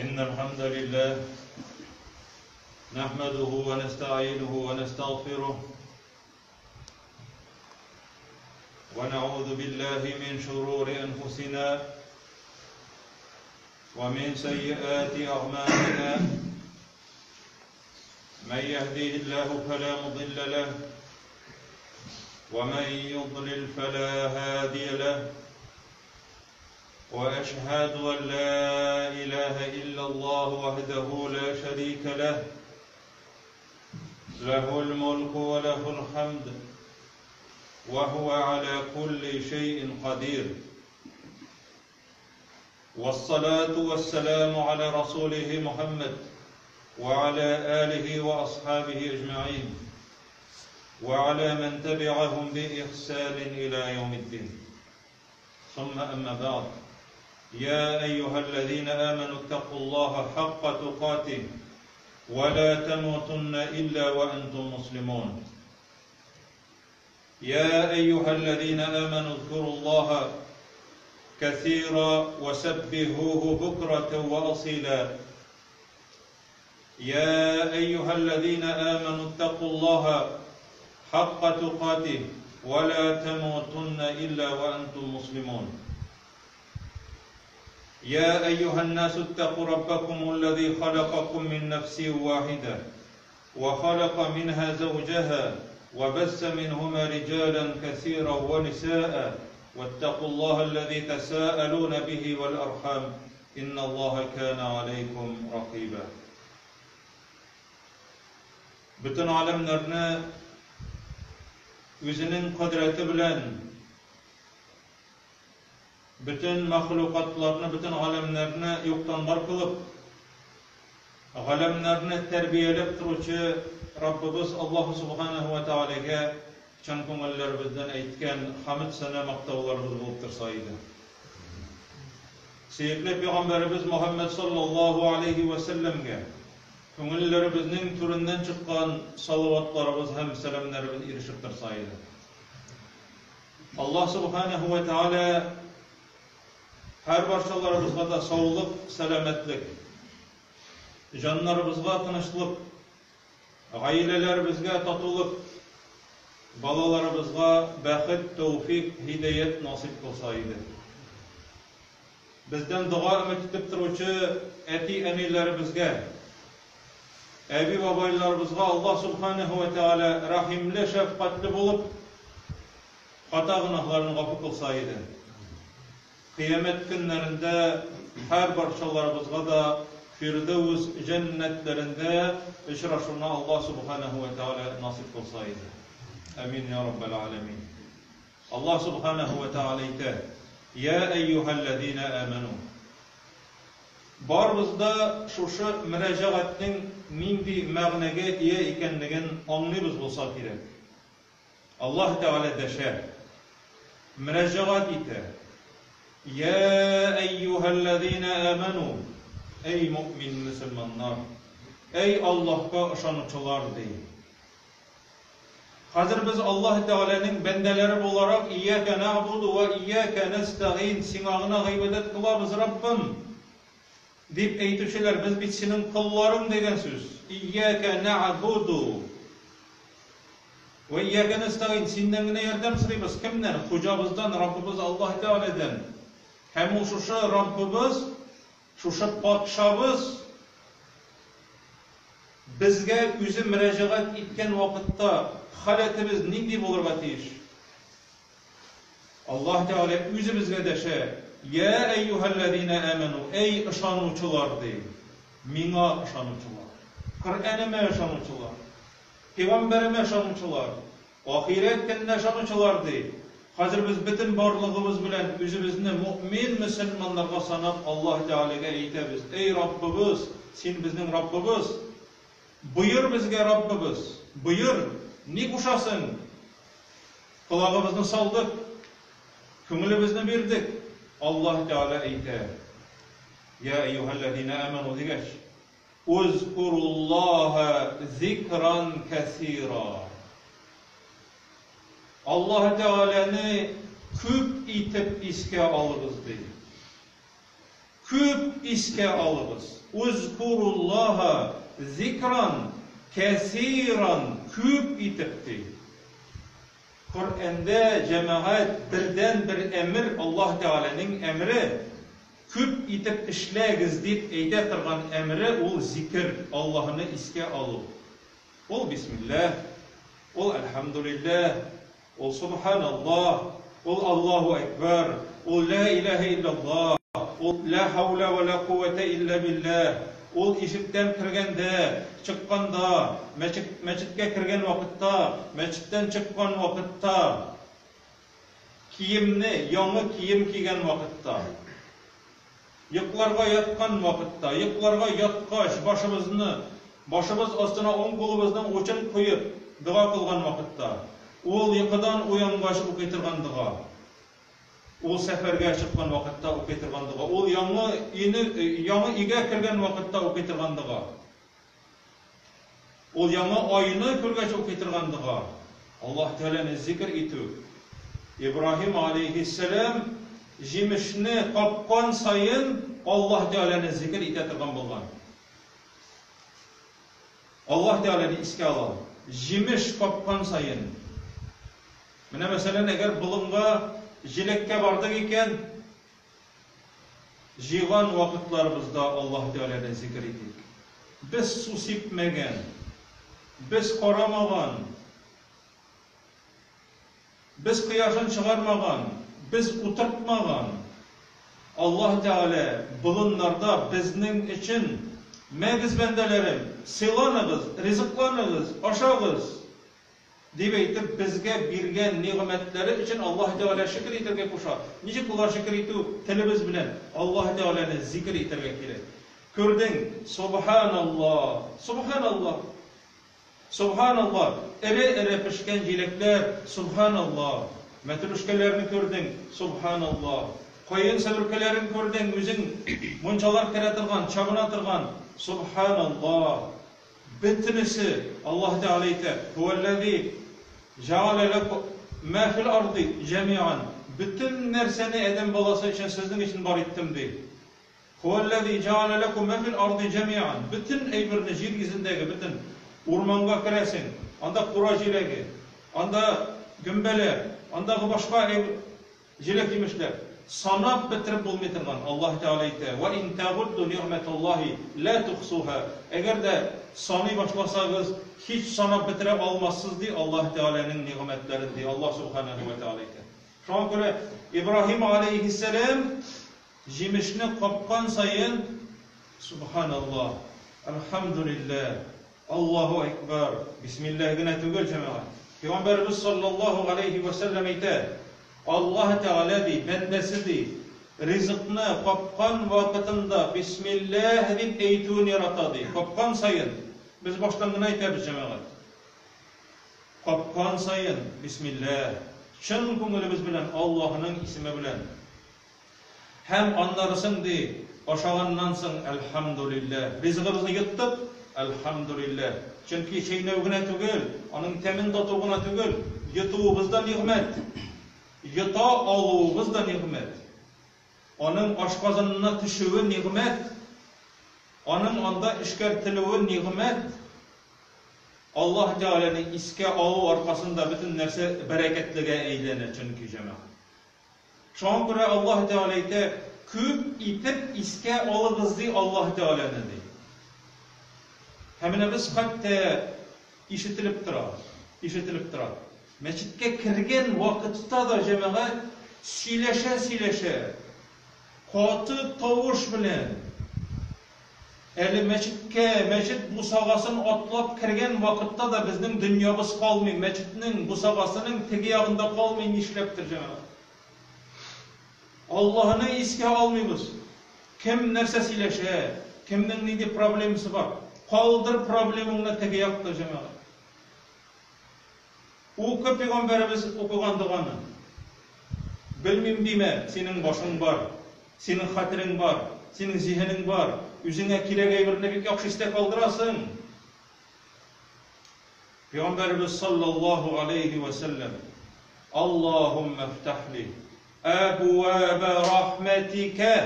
إن الحمد لله نحمده ونستعينه ونستغفره ونعوذ بالله من شرور أنفسنا ومن سيئات أعمالنا من يهديه الله فلا مضل له ومن يضلل فلا هادي له واشهد ان لا اله الا الله وحده لا شريك له له الملك وله الحمد وهو على كل شيء قدير والصلاه والسلام على رسوله محمد وعلى اله واصحابه اجمعين وعلى من تبعهم باحسان الى يوم الدين ثم أما بعد يا أيها الذين آمنوا اتقوا الله حق تقاته ولا تموتن إلا وأنتم مسلمون يا أيها الذين آمنوا اذكروا الله كثيرا وسبهوه بكرة وأصيلا يا أيها الذين آمنوا اتقوا الله حق تقاته ولا تموتن إلا وأنتم مسلمون يا أيها الناس اتقوا ربكم الذي خلقكم من نفس واحدة وخلق منها زوجها وبث منهما رجالا كثيرا ونساء واتقوا الله الذي تساءلون به والأرحام إن الله كان عليكم رقيبا Бөтен галәмнәрне үзенең кодрәте белән бөтен мәхлукатларны, бөтен галәмнәрне юктан бар кылып, галәмнәрне тәрбияләп торучы Раббыбыз Аллаһу субханаһу ва таалагә чын күңелләребездән әйткән хәмд сәна мактауларыбыз булып торса иде. Сөекле пәйгамбәребез Мухаммад саллаллаһу алейхи ва сәлләмгә күңелләребезнең түреннән чыккан салаватларыбыз һәм сәламнәребез ирешеп торса иде. Аллаһ субханаһу ва тааля һәр барчаларыбызга да саулык, сәламәтлек, җаннарыбызга тынычлык, гаиләләребезгә татулык, балаларыбызга бәхет, тәүфик, һидаят насыйп кылса иде. Бездән дога өмет итеп торучы әти-әниләребезгә, әби-бабайларыбызга Аллаһ субханаһу ва тааля рәхимле, шәфкатьле булып, хата гөнаһларын гафу кылса иде. Кыямәт көннәрендә һәр барчаларыбызга да Фирдәүс җәннәтләрендә очрашуны Аллаһ субханаһу ва тааля насыйп кылса иде. Амин я раббал аләмин. Аллаһ субханаһу ва тааля әйтә: "Я әйюһәлләзина аману". Барыбыз да шушы мөрәҗәгатьнең нинди мәгънәгә ия икәнлеген аңлыйбыз булса кирәк. Аллаһ Тәгалә дәшә, мөрәҗәгать итә. Я әйюһәлләзина аману, әй мөэмин мөселманнар, әй Аллаһка ышанучылар, ди. Хәзер без Аллаһ Тәгаләнең бәндәләре буларак Ияка нәгъбуду вә ияка нәстәгыйн, Сиңа гына гыйбадәт кылабыз, Раббым, дип әйтүчеләр, без бит Синең колларың дигән сүз. Ияка нәгъбуду вә ияка нәстәгыйн, Синнән генә ярдәм сорыйбыз. Кемнән? Хуҗабыздан, Раббыбыз Аллаһ Тәгаләдән. Һәм ул шушы Раббыбыз, шушы патшабыз Безгә үзе мөрәҗәгать иткән вакытта халәтебез нинди булырга тиеш? Аллаһ Тәгалә үзе безгә дәшә, Йә әйюһәлләзинә әмәну, әй ышанучылар, ди. Миңа ышанучылар, Коръәнемә ышанучылар, пәйгамбәремә ышанучылар, Ахирәт көненә ышанучылар, ди. Хәзер без бөтен барлыгыбыз белән үзебезне мөэмин мөселманнарга санап Аллаһ Тәгаләгә әйтәбез, Әй Раббыбыз, Син безнең Раббыбыз! Боер безгә, Раббыбыз, боер! Ни кушасың? Колагыбызны салдык, күңелебезне бирдек. Аллаһ Тәгалә әйтә, Йә әйюһәлләзинә әмәну дигәч, Узкуруллаһа зикран кәсира. Аллаһы Тәгаләне күп итеп искә алыгыз, ди. Күп искә алыгыз. Узкуруллаһа зикран кәсиран, күп итеп, ди. Коръәндә, җәмәгать, бердәнбер әмер, Аллаһ Тәгаләнең әмере, күп итеп эшләгез дип әйтә торган әмере ул зикер, Аллаһыны искә алу. Ул бисмилләһ, ул әлхәмдүлилләһ, ул сөбханаллаһ, ул Аллаһу әкбәр, ул лә иләһә илляллаһ, ул лә хәүлә вә лә куәтә илля билләһ, ул ишектән кергәндә, чыкканда, мәчет, мәчеткә кергән вакытта, мәчеттән чыккан вакытта, киемне, яңы кием кигән вакытта, Йокларга яткан вакытта, йокларга яткач, башыбызны, башыбыз астына уң кулыбызның учын куеп, дога кылган вакытта, ул йокыдан уянгач укый торган дога, ул сәфәргә чыккан вакытта укый торган дога, ул яңы өйне, яңы өйгә кергән вакытта укый торган дога. Ул яңа айны күргәч укый торган дога. Аллаһ Тәгаләне зикер итү. Ибраһим алейһиссәлам җимешне капкан саен Аллаһ Тәгаләне зикер итә торган булган. Аллаһ Тәгаләне искә ала. Җимеш капкан саен. Менә мәсәлән, әгәр болынга җиләккә бардык икән, Җыйган вакытларыбызда Аллаһ Тәгаләне зикер итик. Без су сипмәгән, без карамаган, без кояшын чыгармаган, без утыртмаган Аллаһ Тәгалә болыннарда безнең өчен, Мәгез, бәндәләрем, сыйланыгыз, ризыкланыгыз, ашагыз! Дип әйтеп, безгә биргән нигъмәтләре өчен Аллаһ Тәгалә шөкер итәргә куша. Ничек була шөкер итү? Телебез белән Аллаһ Тәгаләне зикер итәргә кирәк. Күрдең, Сөбханаллаһ, Сөбханаллаһ, Сөбханаллаһ, эре-эре пешкән җиләкләр, Сөбханаллаһ, мәтрүшкәләрне күрдең, Сөбханаллаһ, каен себеркеләрен күрдең, үзең мунчалар керә торган, чабына торган, Сөбханаллаһ. Бөтенесе, Аллаһ Тәгалә әйтә, Һүәлләзи җәгалә ләкум мә фил арди җәмиан, бөтен нәрсәне адәм баласы өчен, сезнең өчен бар иттем, ди. Һүәлләзи җәгалә ләкум мә фил арди җәмиан, бөтен әйберне, җир йөзендәге бөтен, урманга керәсең, анда кура җиләге, анда гөмбәләр, андагы башка әйбер, Җиләк-җимешләр, санап бетереп булмый торган, Аллаһ Тәгалә әйтә, Вә ин тәгудду нигъмәталлаһи лә тухсуһа, әгәр дә саный башласагыз, һич санап бетерә алмассыз, ди Аллаһ Тәгаләнең нигъмәтләрен, ди Аллаһ Сүбхәнәһү вә Тәгалә әйтә. Шуңа күрә Ибраһим галәйһиссәлам җимешне капкан саен, Сүбхәналлаһ, әлхәмдүлилләһ, Аллаһу әкбәр! Бисмилләһ генә түгел, җәмәгать. Пәйгамбәребез саллаллаһу галәйһи вә сәлләм әйтә, Аллаһ Тәгалә, ди, бәндәсе, ди, ризыкны капкан вакытында бисмилләһ дип әйтүен ярата, ди. Капкан саен. Без баштан гына әйтәбез, җәмәгать. Капкан саен, бисмилләһ. Чын күңелебез белән, Аллаһының исеме белән. Һәм аннарысын, ди, ашаганнан соң, әлхәмдүлилләһ. Ризыгыбызны йоттык, әлхәмдүлилләһ. Чөнки чәйнәү генә түгел, аның тәмен тату гына түгел, йотуыбыз да нигъмәт. Йота алуыбыз да нигъмәт. Аның ашказанына төшүе нигъмәт. Аның анда эшкәртелүе нигъмәт. Аллаһ Тәгаләне искә алу аркасында бөтен нәрсә бәрәкәтлегә әйләнә, чөнки, җәмәгать. Шуңа күрә Аллаһ Тәгалә әйтә, күп итеп искә алыгыз, ди Аллаһ Тәгаләне, ди. Һәм менә без хәтта ишетелеп тора, ишетелеп тора. Мәчеткә кергән вакытта да җәмәгать сөйләшә-сөйләшә, каты тавыш белән Әле мәчеткә, мәчет бусагасын атлап кергән вакытта да безнең дөньябыз калмый, мәчетнең бусагасының теге ягында калмый нишләптер, җәмәгать. Аллаһыны искә алмыйбыз. Кем нәрсә сөйләшә, кемнең нинди проблемасы бар. Калдыр проблемаңны теге якта, җәмәгать. Укы пәйгамбәребез укыган доганы. Белмим димә, синең башың бар, синең хәтерең бар, синең зиһенең бар, үзеңә кирәк әйберне бик яхшы истә калдырасың. Пәйгамбәребез саллаллаһу алейһи вә сәлләм, Аллаһуммә фтахли әбвәбә рахмәтикә.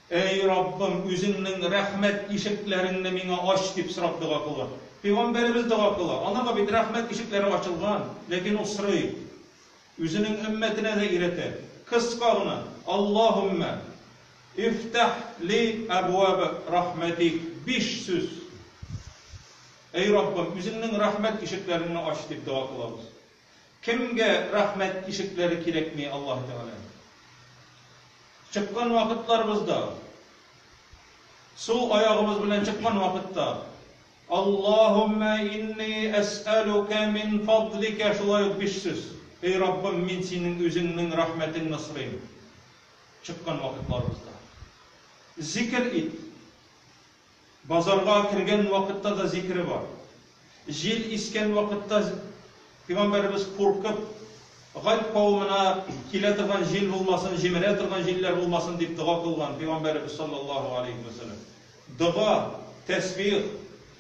Әй Раббым, үзеңнең рәхмәт ишекләреңне миңа ач, дип сорап дога кыла. Пәйгамбәребез дога кыла. Анарга бит рәхмәт ишекләре ачылган, ләкин ул сорый. Үзенең өммәтенә дә өйрәтә. Кыска гына, Аллаһуммә ифтах ли әбваб рахмәтик. Биш сүз. Әй Раббым, үзеңнең рәхмәт ишекләреңне ач, дип дога кылабыз. Кемгә рәхмәт ишекләре кирәкми, Аллаһ Тәгалә? Чыккан вакытларыбызда, сул аягыбыз белән чыккан вакытта, Аллаһуммә инни әсьәлүкә мин фадликә, шулай ук биш сүз. Эй Раббым, мин синең үзеңнең рәхмәтеңне сорыйм. Чыккан вакытларыбызда. Зикер ит. Базарга кергән вакытта да зикере бар. Җил искән вакытта Пәйгамбәребез куркып, Гад кавымына килә торган җил булмасын, җимерә торган җилләр булмасын дип дога кылган Пәйгамбәребез саллаллаһу алейһи вә сәлләм. Дога, тәсбих,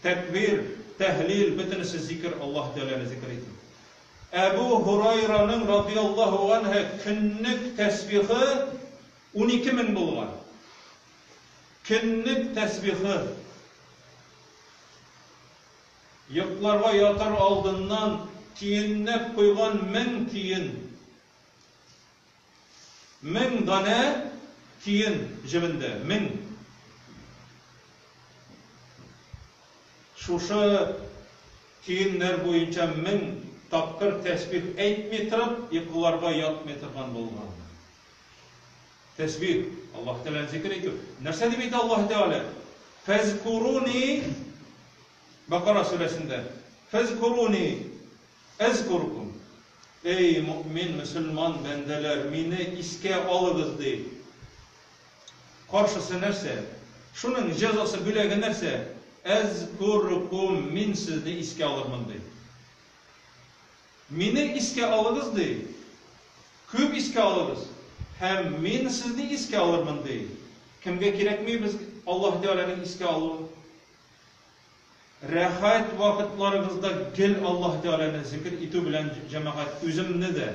тәкбир, тәһлил, бөтенесе зикер, Аллаһ Тәгаләне зикер итү. Әбу Һурайраның радияллаһу анһу көнлек тәсбихы 12 мең булган. Көнлек тәсбихы. Йокларга ятар алдыннан тиенләп куйган 1000 тиен. 1000 данә тиен җебендә, 1000. Шушы тиеннәр буенча 1000 тапкыр тәсбих әйтми торып, йокыларга ятмый торган булган. Тәсбих, Аллаһ Тәгаләне зикер итү. Нәрсә дип әйтә Аллаһ Тәгалә? Фәзкуруни Бакара сүрәсендә. Фәзкуруни әзкуркум. Эй, мөэмин, мөселман бәндәләр, мине искә алыгыз, ди. Каршысы нәрсә? Шуның җәзасы, бүләге нәрсә? Әзкуркум, мин сезне искә алырмын, ди. Мине искә алыгыз, ди. Күп искә алыгыз, һәм мин сезне искә алырмын, ди. Кемгә кирәкми без Аллаһ Тәгаләнең искә алуы? Рәхәт вакытларыгызда гел Аллаһ Тәгаләне зикер итү белән, җәмәгать, үземне дә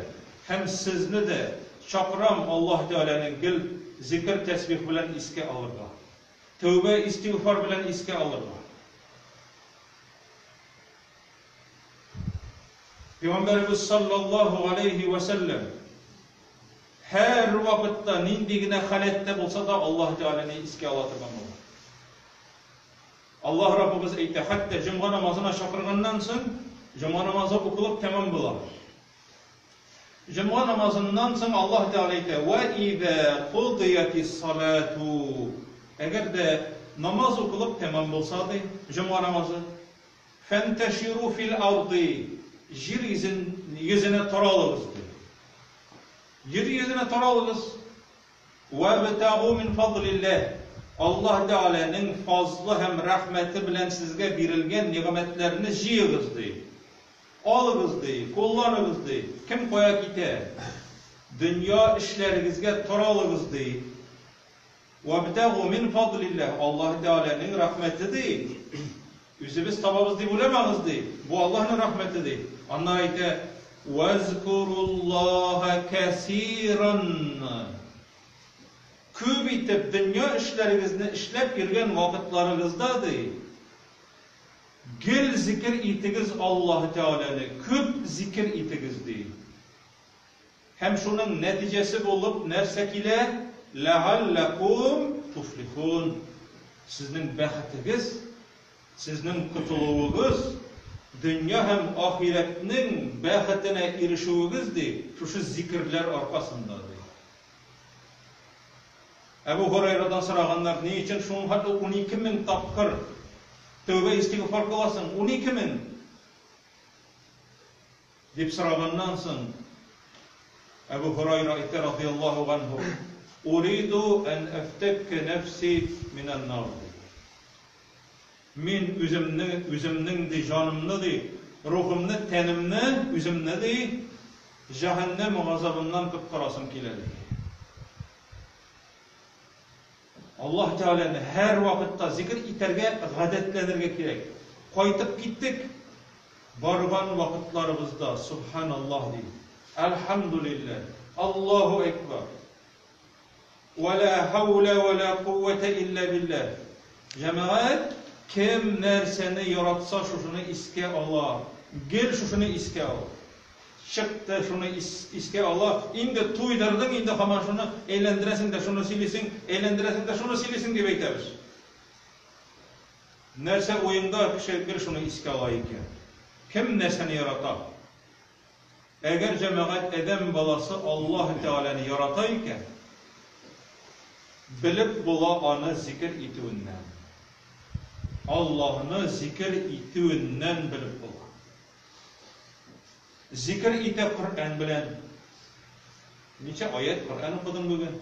һәм сезне дә чакырам Аллаһ Тәгаләне гел зикер-тәсбих белән искә алырга. Тәүбә, истигъфар белән искә алырга. Пәйгамбәребез саллаллаһу алейһи вә сәлләм һәр вакытта нинди генә халәттә булса да Аллаһ Тәгаләне искә ала торган була. Аллаһ Раббыбыз әйтә, хәтта җомга намазына чакырганнан соң, җомга намазы укылып тәмам була. Җомга намазыннан соң Аллаһ Тәгалә әйтә, "Ва иза кудиятис салату". Әгәр дә намаз укылып тәмам булса ди, җомга намазы, Фәнтәширу фил арды, җир йөзен, йөзенә таралыгыз, ди. Җир йөзенә таралыгыз. Вәбтагу мин фадлилләһ. Аллаһ Тәгаләнең фазлы һәм рәхмәте белән сезгә бирелгән нигъмәтләрне җыегыз, ди. Алыгыз, ди, кулланыгыз, ди. Кем кая китә? Дөнья эшләрегезгә таралыгыз, ди. Вәбтәгу мин фадлилләһ, Аллаһ Тәгаләнең рәхмәте, ди. Үзебез табабыз дип уйламагыз, ди. Бу Аллаһның рәхмәте, ди. Аннары әйтә, Вәзкуруллаһа кәсиран. Күп итеп дөнья эшләрегезне эшләп йөргән вакытларыгызда, ди, гел зикер итегез Аллаһ Тәгаләне, күп зикер итегез, ди. Һәм шуның нәтиҗәсе булып нәрсә килә? Ләгалләкум туфлихун. Сезнең бәхетегез, сезнең котылуыгыз, дөнья һәм ахирәтнең бәхетенә ирешүегез, ди, шушы зикерләр аркасында, ди. Әбу Һурайрадан сораганнар, ни өчен шуның хәтле 12 мең тапкыр тәүбә истигъфар кыласың? 12 мең! Дип сораганнан соң, Әбу Һурайра әйтә, радыяллаһу ганһу, Уриду ән әфтәккә нәфси минән нар, ди. Мин үземне, үземнең, ди, җанымны, ди, рухымны, тәнемне, үземне, ди, җәһәннәм газабыннан коткарасым килә, ди. Аллаһ Тәгаләне һәрвакытта зикер итәргә гадәтләнергә кирәк. Кайтып киттек, барган вакытларыбызда Субханаллаһ дип, Әлхәмдүлилләһ, Аллаһу әкбәр. Вә лә хәүлә вә лә куввәтә илля билләһ. Җәмәгать, кем нәрсәне яратса, шушыны искә ала. Гел шушыны искә ала. Чыкты, шуны искә ала. Инде туйдырдың, инде һаман шуны әйләндерәсең дә шуны сөйлисең, әйләндерәсең дә шуны сөйлисең дип әйтәбез. Нәрсә уеңда, кеше гел шуны искә ала икән. Кем нәрсәне ярата? Әгәр җәмәгать адәм баласы Аллаһ Тәгаләне ярата икән, белеп була аны зикер итүеннән. Аллаһны зикер итүеннән белеп була. Зикер итә Коръән белән. Ничә аять Коръән укыдың бүген?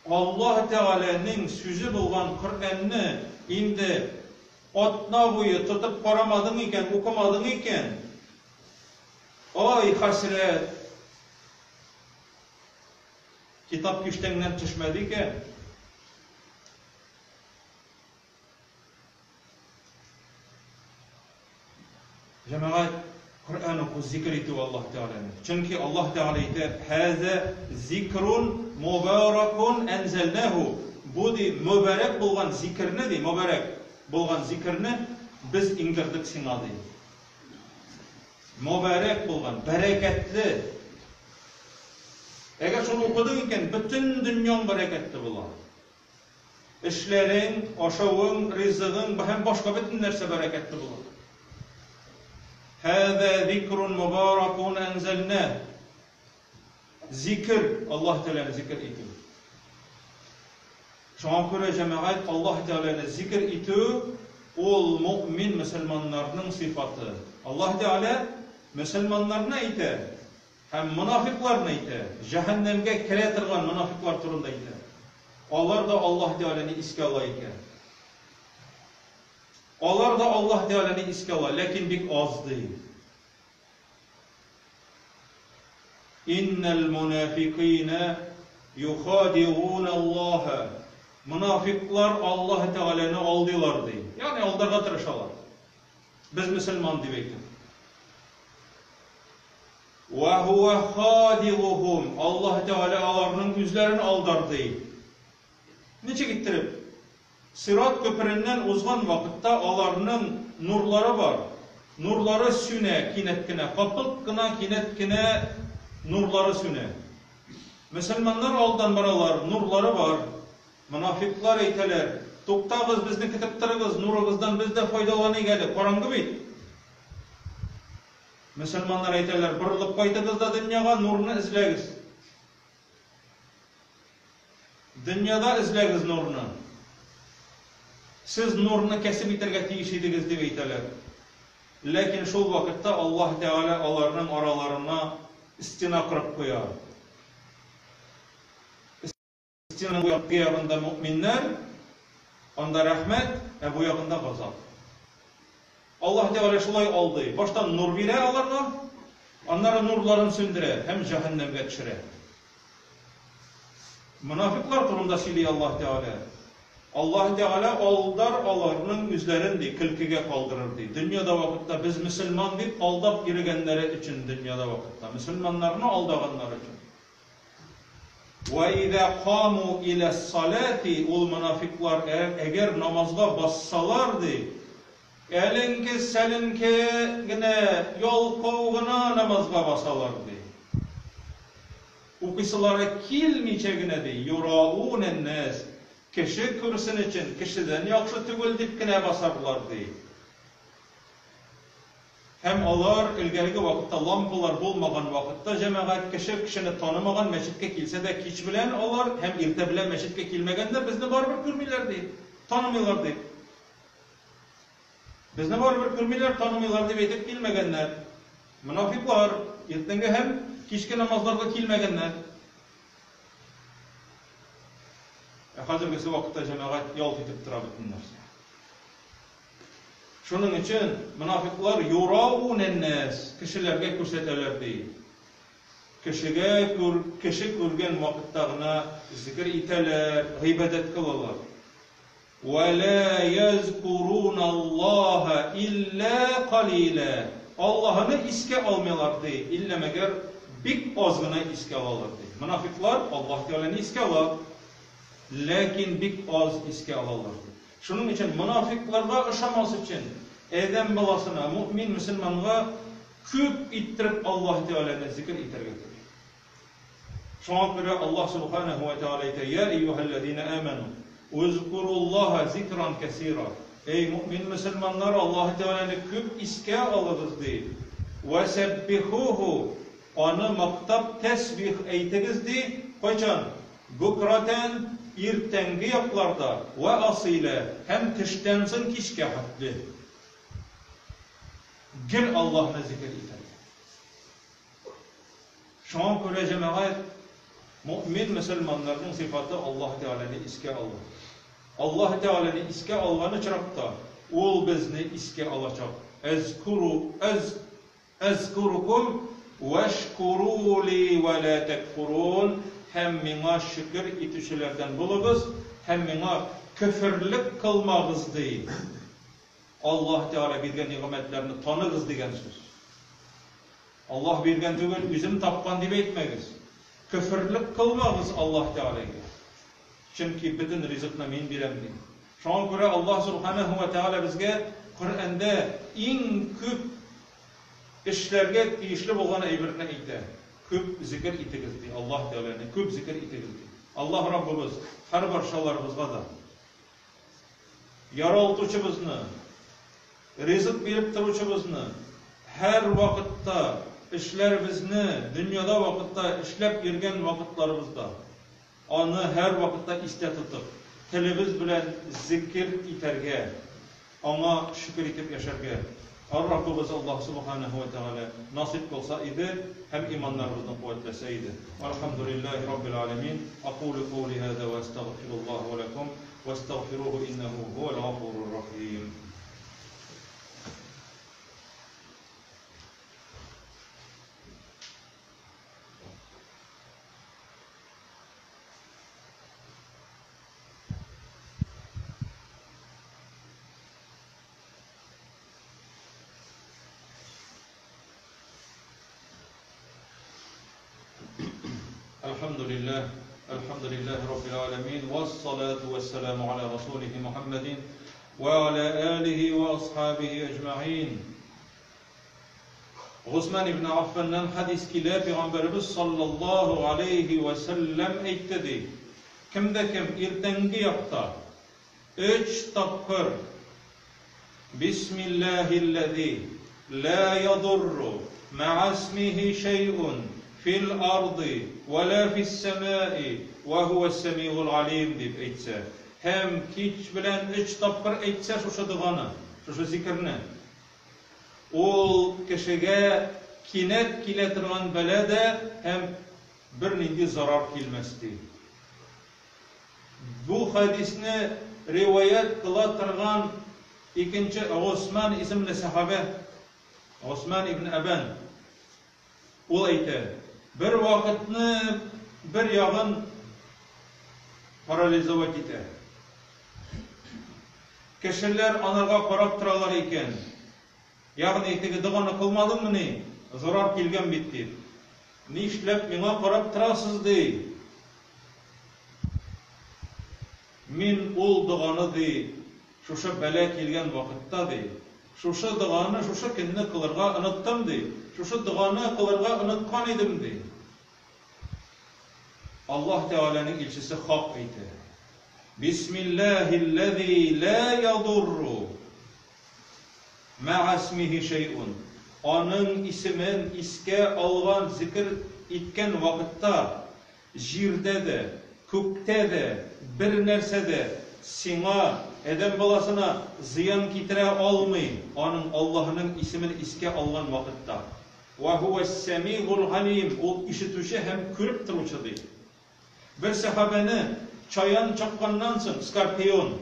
Аллаһ Тәгаләнең сүзе булган Коръәнне инде атна буе тотып карамадың икән, укымадың икән, Ай, хәсрәт! Китап киштәңнән төшмәде икән. Җәмәгать, Коръән уку, зикр итү Аллаһ Тәгаләне. Чөнки Аллаһ Тәгалә әйтә, "Һәзә зикрун мубаракун әнзәлнәһу". Бу ди мөбарәк булган зикерне ди, мөбарәк булган зикерне без иңдердек сиңа ди. Мөбарәк булган, бәрәкәтле. Әгәр шуны укыдың икән, бөтен дөньяң бәрәкәтле була. Эшләрең, ашавың, ризыгың һәм башка бөтен нәрсә бәрәкәтле була. Һәзә зикрун мөбаракун әнзәлнә. Зикер, Аллаһ Тәгаләне зикер итү. Шуңа күрә, җәмәгать, Аллаһ Тәгаләне зикер итү ул мөэмин мөселманнарның сыйфаты. Аллаһ Тәгалә мөселманнарны әйтә һәм монафикъларны әйтә, җәһәннәмгә керә торган монафикълар турында әйтә. Алар да Аллаһ Тәгаләне искә ала икән. Алар да Аллаһ Тәгаләне искә ала, ләкин бик аз ди. Иннәл мунафикыйнә юхадиуна Аллаһа. Монафикълар Аллаһ Тәгаләне алдыйлар, ди. Ягъни алдарга тырышалар. Без мөселман дип әйтеп. Ва хуа хадиухум. Аллаһ Тәгалә аларның үзләрен алдар, ди. Ничек иттереп? Сират күпереннән узган вакытта аларның нурлары бар. Нурлары сүнә кинәт кенә, капылт кына кинәт кенә нурлары сүнә. Мөселманнар алдан баралар, нурлары бар. Монафикълар әйтәләр, Туктагыз, безне көтеп торыгыз, нурыгыздан без дә файдаланыйк әле, караңгы бит. Мөселманнар әйтәләр, Борылып кайтыгыз да дөньяга, нурны эзләгез. Дөньяда эзләгез нурны. Сез нурны кәсеп итәргә тиеш идегез, дип әйтәләр. Ләкин шул вакытта Аллаһ Тәгалә аларның араларына стена корып куя. Стенаның бу ягында мөэминнәр, анда рәхмәт, ә бу ягында газап. Аллаһ Тәгалә шулай алдый. Башта нур бирә аларга, аннары нурларын сүндерә һәм җәһәннәмгә төшерә. Монафикълар турында сөйли Аллаһ Тәгалә. Аллаһ Тәгалә алдар аларның үзләрен, ди, көлкегә калдырыр, ди. Дөньяда вакытта без мөселман дип алдап йөрегәннәре өчен дөньяда вакытта мөселманнарны алдаганнары өчен. Вә изә каму иләс-саләти, ул монафикълар әгәр намазга бассалар, ди, әленке-сәленке генә, ялкау гына намазга басалар, ди. Укыйсылары килмичә генә, ди, юраунән-нәс, кеше күрсен өчен, кешедән яхшы түгел дип кенә басарлар, ди. Һәм алар, элгәреге вакытта лампалар булмаган вакытта, җәмәгать, кеше кешене танымаган, мәчеткә килсә дә кич белән алар һәм иртә белән мәчеткә килмәгәннәр, безне барыбер күрмиләр, ди, танымыйлар, ди. Безне барыбер күрмиләр, танымыйлар дип әйтеп килмәгәннәр. Монафикълар иртәнге һәм кичке намазларга килмәгәннәр. Ә хәзергесе вакытта җәмәгать ялт итеп тора бөтен нәрсә. Шуның өчен монафикълар юраунән-нәс, кешеләргә күрсәтәләр ди. Кешегә күр, кеше күргән вакытта гына зикер итәләр, гыйбадәт кылалар. Вә лә язкуруналлаһа илля калилә. Аллаһыны искә алмыйлар, ди, иллә мәгәр бик аз гына искә алалар, ди. Монафикълар Аллаһ Тәгаләне искә ала. Ләкин бик аз искә алалар, ди. Шуның өчен монафикъларга ошамас өчен адәм баласына, мөэмин мөселманга күп иттереп Аллаһ Тәгаләне зикер итәргә кирәк. Шуңа күрә Аллаһ Субханаһу ва Тәгалә әйтә, Я әйюһәлләзина аману, узкуруллаһа зикран кәсира. Эй, мөэмин мөселманнар, Аллаһ Тәгаләне күп искә алыгыз, ди. Вә сәббихуху, аны мактап тәсбих әйтегез, ди. Кайчан? Букратән, иртәнге якларда, вә асыйлә, һәм төштән соң кичкә хәтле. Гел Аллаһны зикер итәргә. Шуңа күрә, җәмәгать, мөэмин мөселманнарның сыйфаты Аллаһ Тәгаләне искә алу. Аллаһ Тәгаләне искә алган очракта, Ул безне искә алачак. Әзкуру, әз, әзкурукум вәшкуру ли вә лә тәкфурун, һәм миңа шөкер итүчеләрдән булыгыз, һәм миңа көферлек кылмагыз, ди. Аллаһ Тәгалә биргән нигъмәтләрне таныгыз дигән сүз. Аллаһ биргән түгел, үзем тапкан дип әйтмәгез. Көферлек кылмагыз Аллаһ Тәгаләгә. Чөнки бөтен ризыкны мин бирәм, ди. Шуңа күрә Аллаһ Субханаһу ва Тәгалә безгә Коръәндә иң күп эшләргә тиешле булган әйберне әйтә. Күп зикер итегез, ди Аллаһ Тәгаләне, күп зикер итегез, ди. Аллаһ Раббыбыз һәрбарчаларыбызга да Яралтучыбызны, ризык биреп торучыбызны, һәрвакытта эшләребезне, дөньяда вакытта эшләп йөргән вакытларыбызда, Аны һәрвакытта истә тотып, телебез белән зикер итәргә, Аңа шөкер итеп яшәргә Раббыбыз Аллаһ Сүбхәнәһү вә Тәгалә насыйп кылса иде һәм иманнарыбызны куәтләсә иде. Әлхәмдүлилләһи Раббил галәмин. Акулю каули һаза вә әстәгъфируллаһа вә ләкум вәстәгъфируху иннәһу һуәл гафурур рахим. الحمد لله الحمد لله رب العالمين والصلاة والسلام على رسوله محمد وعلى آله وأصحابه أجمعين Госман ибн Аффаннан хәдис килә, Пәйгамбәребез саллаллаһу алейһи вә сәлләм әйтте ди, Кем дә кем иртәнге якта өч тапкыр Бисмиллаһилләзи ла ядурру мәә исмихи шәйун фил арды вә ла фис сәмаи вә һуәс сәмигул алим дип әйтсә һәм кич белән өч тапкыр әйтсә шушы доганы, шушы зикерне, ул кешегә кинәт килә торган бәла дә һәм бернинди зарар килмәс, ди. Бу хәдисне риваять кыла торган икенче Госман исемле сәхабә, Госман ибн Әбән, ул әйтә, Бер вакытны бер ягын парализовать итә. Кешеләр анарга карап торалар икән. Ягъни, теге доганы кылмадыңмыни, зарар килгән бит, дип. Нишләп миңа карап торасыз, ди. Мин ул доганы, ди, шушы бәла килгән вакытта, ди, шушы доганы шушы көнне кылырга оныттым, ди, шушы доганы кылырга оныткан идем, ди. Аллаһ Тәгаләнең илчесе хак әйтә. Бисмиллаһилләзи ла ядурру мәә исмихи шәйун. Аның исемен искә алган, зикер иткән вакытта Җирдә дә, күктә дә бернәрсә дә сиңа, адәм баласына, зыян китерә алмый, аның Аллаһының исемен искә алган вакытта. Вә һүәс-сәмигул галим, Ул ишетүче һәм күреп торучы, ди. Бер сәхабәне чаян чакканнан соң, скорпион,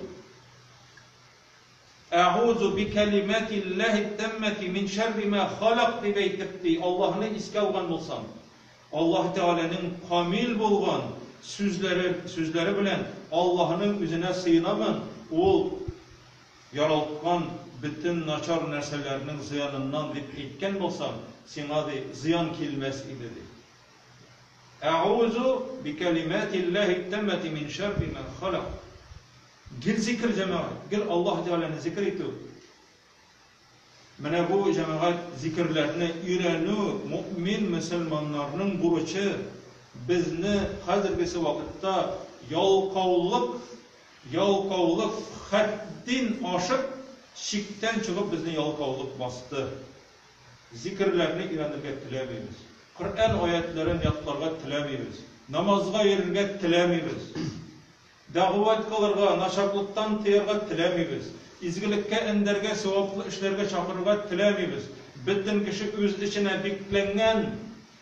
Әгузу бикәлимәтилләһит-тәммәти мин шәрри мә халак дип әйтеп, ди, Аллаһны искә алган булсаң, Аллаһ Тәгаләнең камил булган сүзләре, сүзләре белән Аллаһның үзенә сыенамын, Ул яралткан бөтен начар нәрсәләрнең зыяныннан дип әйткән булсаң, сиңа, ди, зыян килмәс иде, ди. Әгъузу бикәлимәтилләһи тәммәти мин шәрри ма халак. Гел зикер, җәмәгать, гел Аллаһ Тәгаләне зикер итү. Менә бу, җәмәгать, зикерләрне өйрәнү мөэмин мөселманнарның бурычы. Безне хәзергесе вакытта ялкаулык, ялкаулык хәттин ашып, чиктән чыгып безне ялкаулык басты. Зикерләрне өйрәнергә теләмибез. Коръән аятьләрен ятларга теләмибез. Намазга йөрергә теләмибез. Дәгъват кылырга, начарлыктан тыярга теләмибез. Изгелеккә өндәргә, саваплы эшләргә чакырырга теләмибез. Бөтен кеше үз эченә бикләнгән,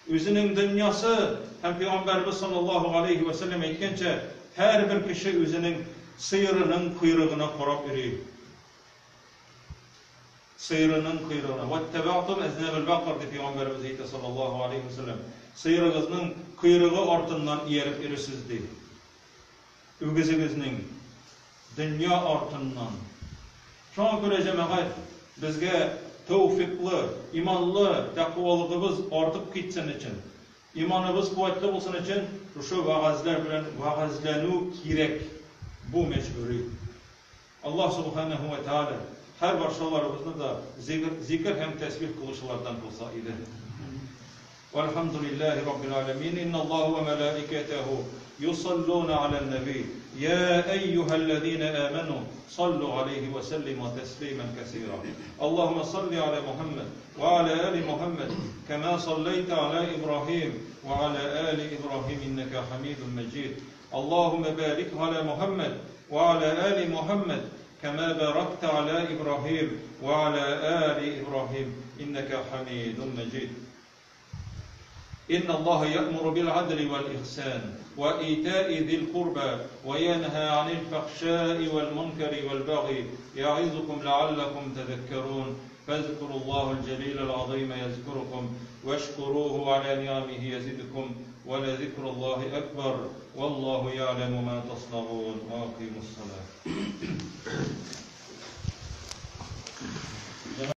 үзенең дөньясы һәм Пәйгамбәребез саллаллаһу галәйһи вә сәлләм әйткәнчә, һәрбер кеше үзенең сыерының койрыгына карап йөри. Сыерының койрыгына. Вәттәбәгътум әзнәбәл бәкар, дип Пәйгамбәребез әйтә саллаллаһу галәйһи вә сәлләм. Сыерыгызның койрыгы артыннан ияреп йөресез, ди. Үгезегезнең дөнья артыннан. Шуңа күрә, җәмәгать, безгә тәүфикълы, иманлы, тәкъвалыгыбыз артып китсен өчен, иманыбыз куәтле булсын өчен шушы вәгазьләр белән вәгазьләнү кирәк. Бу мәҗбүри. Аллаһ Субханәһү вә Тәгалә һәр барчаларыбызны да зикер һәм тәсбих кылучылардан кылса иде. Вәлхәмдүлилләһи раббил галәмин. Инналлаһа вә мәләикәтәһү юсаллуна галән нәби. Йә әййүһәлләзинә әмәнү саллу галәйһи вә сәллимү тәслимән кәсира. Аллаһуммә салли галә Мухәммәд вә галә али Мухәммәд кәмә салләйтә галә Ибраһим вә галә али Ибраһим иннәкә хәмидун мәҗид. Аллаһуммә бәрик галә Мухәммәд вә галә али Мухәммәд кәмә бәрәктә галә Ибраһим вә галә али Ибраһим иннәкә хәмидун мәҗид. Инналлаһа я'муру бил гадли вәл ихсан вә итаи зил курба вә янһа анил фәхшаи вәл мункари вәл баги я'изукум ләалләкум тәзәккәрун. Фәзкуруллаһал җәлиләл газыйма язкуркум вашкуруһу галә ни'амихи язидкум вә ләзикруллаһи әкбәр валлаһу я'ләму ма таснаун. Ва акыймус салах.